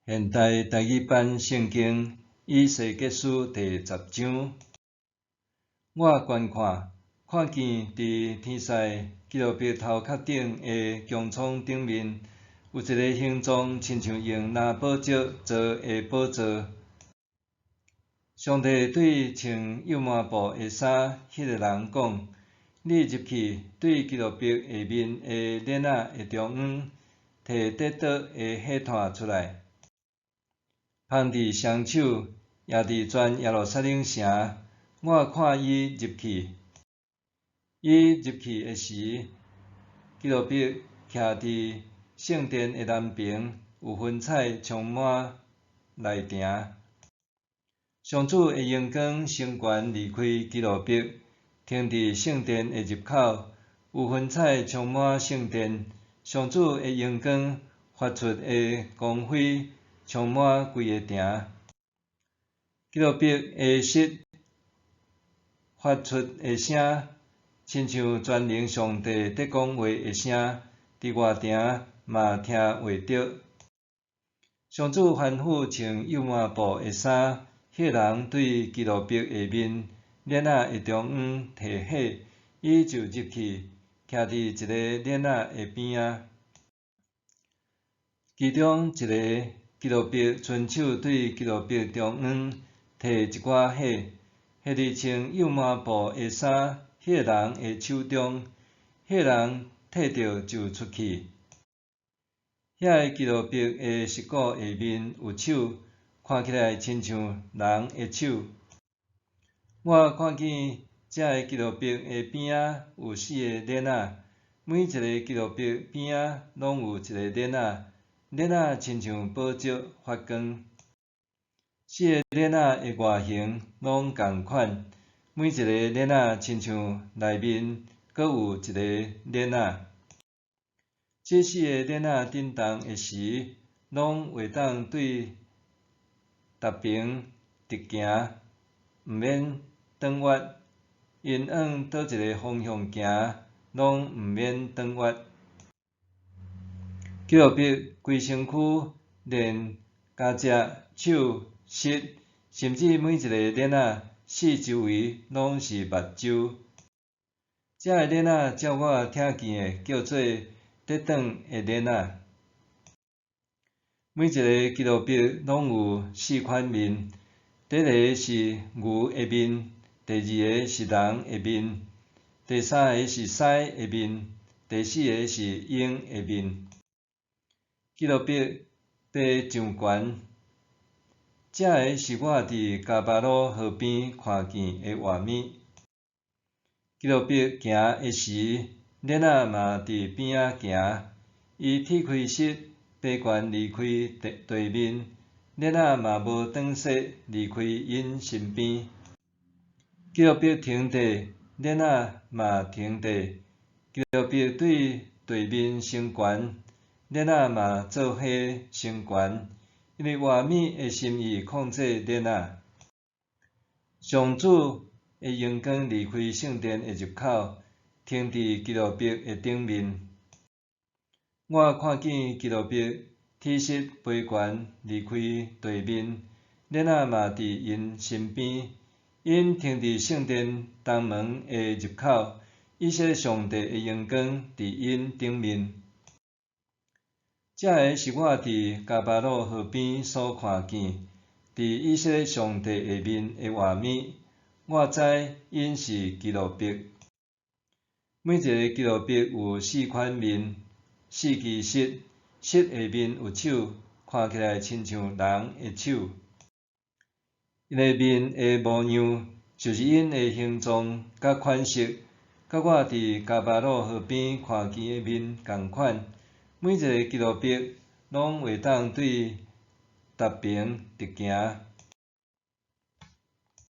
現代台語版聖經以西結書第十章，我觀看，看見佇天使基路伯頭殼頂的穹蒼頂面，有一个形狀親像用藍寶石做的寶座。上帝對穿幼麻布的衫彼个人講：你入去，對基路伯下面的鏈仔的中央，提得倒的火炭出來。捧佇雙手，攑佇全耶路撒冷城。我看伊入去，伊入去的時，基路伯徛佇聖殿的南爿，有雲彩充滿內埕。上主的榮光升懸離開基路伯，停佇聖殿的入口，有雲彩充滿聖殿。上主的榮光發出的光輝，充滿規个埕。基路伯的膝發出的聲，親像全能上帝佇講話的聲，佇外埕嘛聽會著。上主吩咐穿幼麻布的衫彼人對基路伯下面鏈仔的中央提火，伊就入去，徛佇一个鏈仔的邊仔。其中一个基路伯伸手對基路伯中央提一寡火，彼佇穿幼麻布的衫彼个人的手中，彼个人提著就出去。遐个基路伯的膝骨下面有手，看起來親像人的手。我看見這个基路伯的邊仔有四个鏈仔，每一个基路伯邊仔攏有一个鏈仔，鏈仔親像寶石發光。四个鏈仔的外形攏仝款，每一个鏈仔親像內面閣有一個鏈仔。這四個鏈仔振動的時，攏會當對逐爿直行，毋免轉彎。𪜶往佗一个方向行，攏毋免轉彎。基路伯規身軀，連鉸脊、手、膝，甚至每一个鏈仔四周圍攏是目睭。這个鏈仔照我聽見的叫做得轉的鏈仔。每一个基路伯攏有四款面：第一个是牛的面，第二个是人的面，第三个是狮的面，第四个是鷹的面。基路伯爬上懸，這个是我佇迦巴魯河邊看見的畫面。基路伯行的時，鏈仔嘛佇邊仔行，伊鐵開膝，爬懸離開地面，鏈仔嘛無轉說離開𪜶身邊。基路伯停佇，鏈仔嘛停佇。基路伯對地面升懸，鏈仔嘛做伙升懸，因為活物的心意控制鏈仔。上主的榮光離開聖殿的入口，停佇基路伯的頂面。我看見基路伯鐵膝爬懸離開地面，鏈仔嘛佇𪜶身邊。𪜶停佇聖殿東門的入口，以色列上帝的榮光佇𪜶頂面。這个是我佇迦巴魯河邊所看見，佇以色列上帝下面的畫面。我知𪜶是基路伯。每一个基路伯有四款面，四支膝，膝下面有手，看起來親像人的手。𪜶的面的模樣，就是𪜶的形狀佮款式，佮我佇迦巴魯河邊看見的面仝款。每一个基路伯攏會當對逐爿直行。